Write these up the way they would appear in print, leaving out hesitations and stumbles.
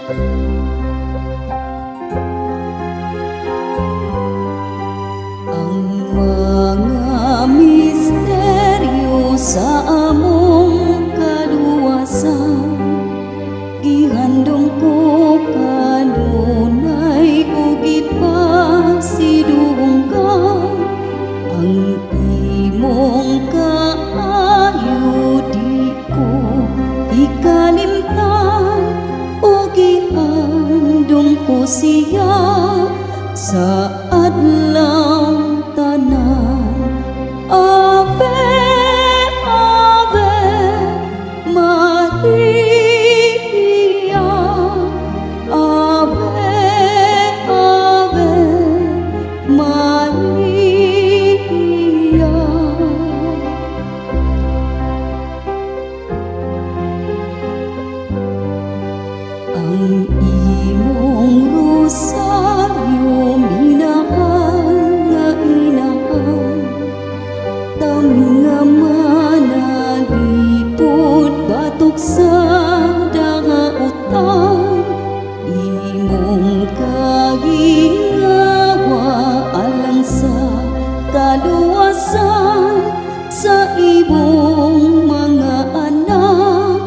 Ang mga misteryo sa among kaluwasan gihandom ko kanunay ug gipasidunggan ang imong kaayo, di ko ikalimtan ug gihandom ko siya sa adlaw tanan. Ave, Ave Maria. Ave, Ave Maria. Ang imong rosaryo, minahal nga inahan, kami nga manalipod batok sa dautan, imong kagingawa alang sa kaluwasan sa imong mga anak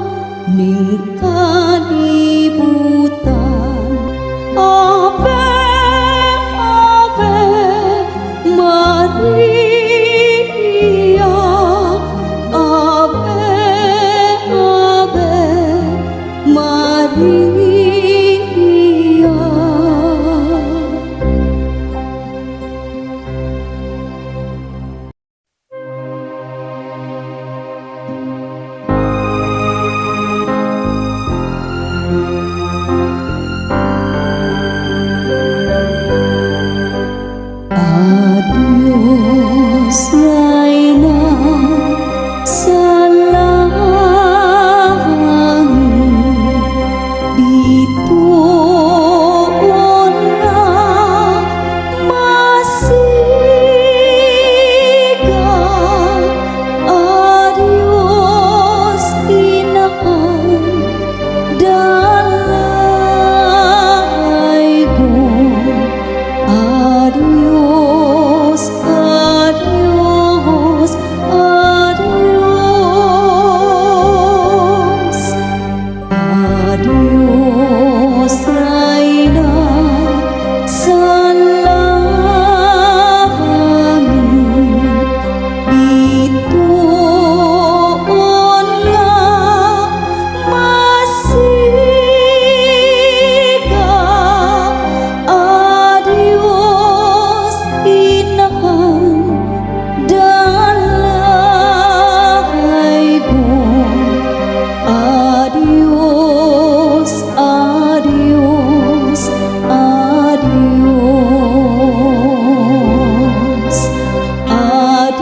ning kalibutan. Ave, Ave Maria. Ave, Ave Maria. Adios, Reyna sa langit, bituon nga masiga. Adios, inahan, dalaygon. Adios, adios, adios. Adios, Reyna sa langit, bituon nga masiga. Adios, inahan, dalaygon. Adios, adios, adios. Adios, adios.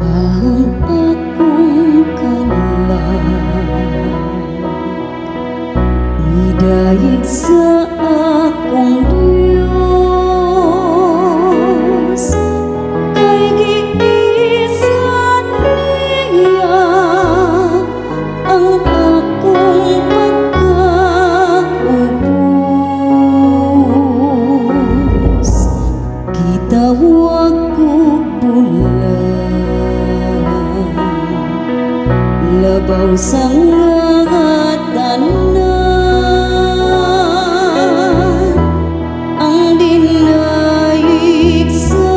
Ang akong kalag midayig sa akong Diyos, kay giisan niya ang akong pagkaubos. Gitawag ko bulan labaw sa nga tanan, ang dinayig sa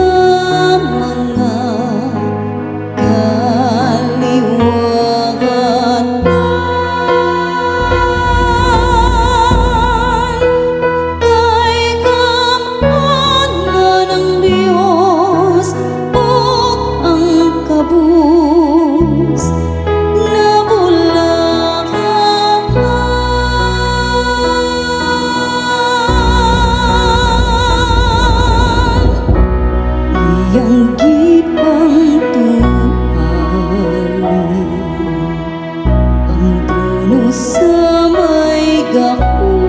mga kaliwatan, kay gamhanan ang Dios ug ang kabus nabulag. Gipangtubali ang trono sa may gahom.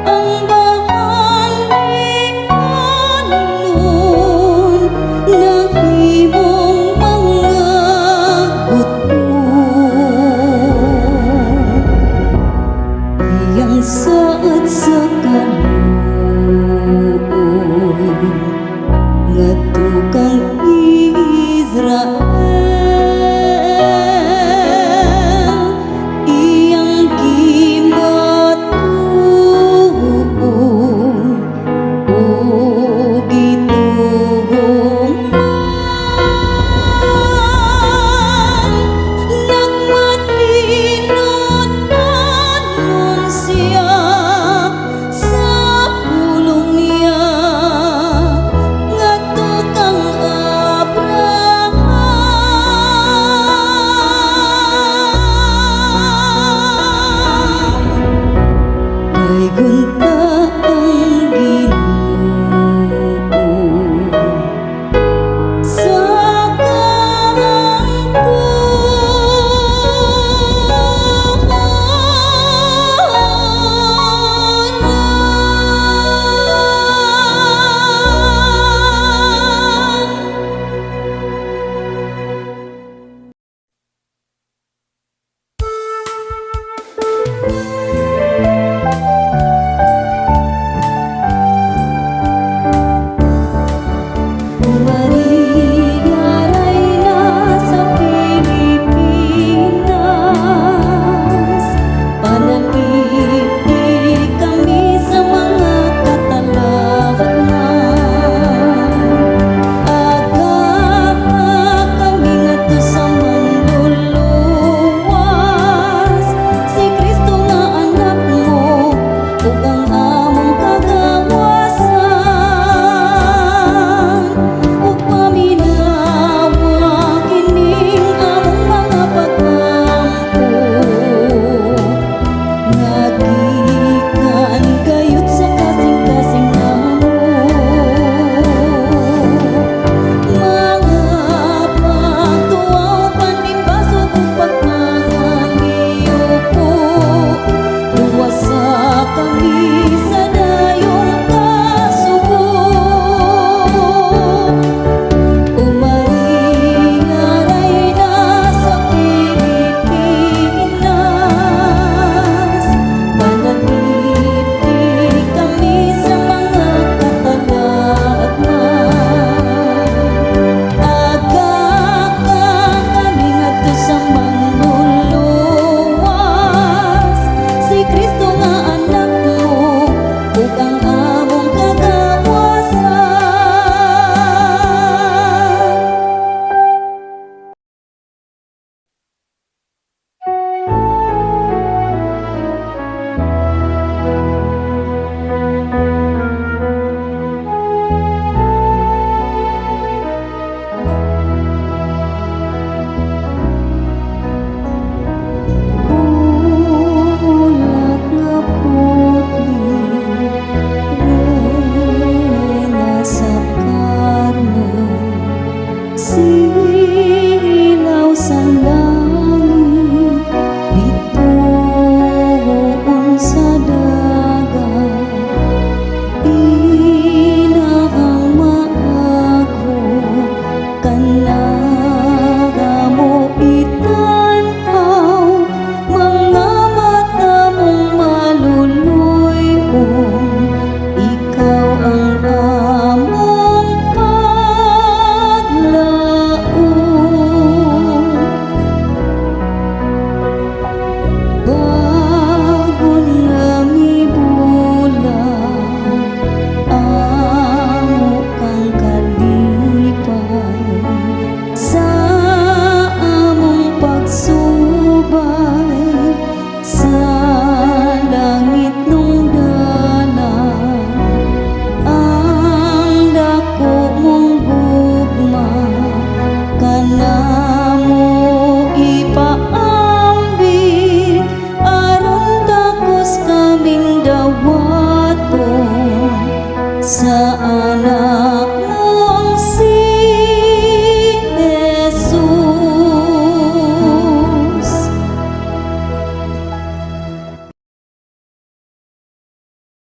Ang bahan ni kanon nahimong mga gutom. Iyang saad sa kaluoy. Tanan.